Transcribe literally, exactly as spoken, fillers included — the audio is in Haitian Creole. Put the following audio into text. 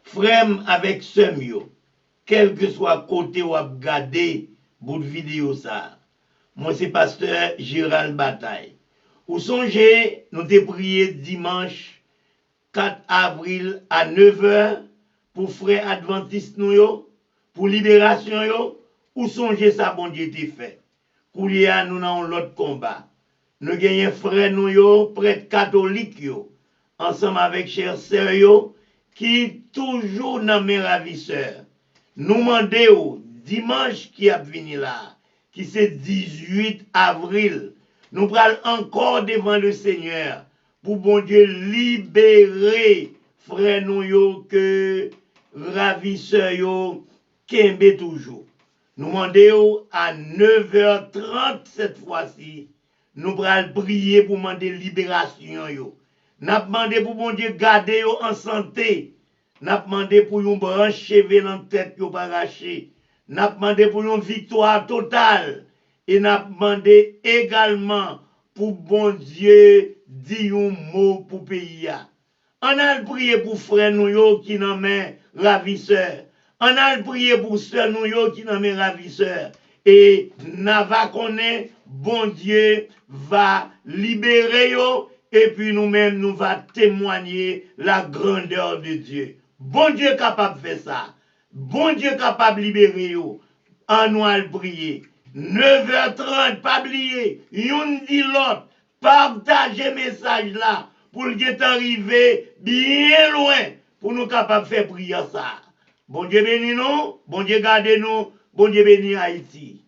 Frè m avèk sè m yo, kèlkeswa kote w ap gade bout videyo sa a, mwen se pastè Gérald Bataille. Ou sonje nou te priye dimanch kat avril a nevè pou frè advantis nou yo, pou liberasyon yo? Ou sonje sa Bondye te fè? Koulye a nou nan yon lòt konba. Nou genyen frè nou yo, prèt katolik yo, ansanm avèk chè sè yo, ki toujou nan men ravisè. Nou mande w, dimanch ki ap vini la, ki se dizuit avril, nou pral ankò devan le Senyè pou Bondye libere frè nou yo ke ravisè yo kenbe toujou. Nou mande w a nevè trant sèt fwa si, nou pral priye pou mande liberasyon yo. N ap mande pou Bondye gade yo an sante. N ap mande pou yon branch cheve nan tèt yo pa rache. N ap mande pou yon viktwa total. E n ap mande egalman pou Bondye di yon mo pou peyi a. Ann al priye pou frè nou yo ki nan men ravisè. Ann al priye pou sè nou yo ki nan men ravisè. E n a va konnen Bondye va libere yo, epi nou menm nou va temwanye la grandeur de Dieu. Bondye kapab fè sa. Bondye kapab libere yo. Ann nou al priye. Nevè trant, pa bliye, youn di lòt, pataje mesaj la pou l gentan rive byen lwen pou nou kapab fè priyè sa a. Bondye beni nou, Bondye gade nou, Bondye beni Ayiti.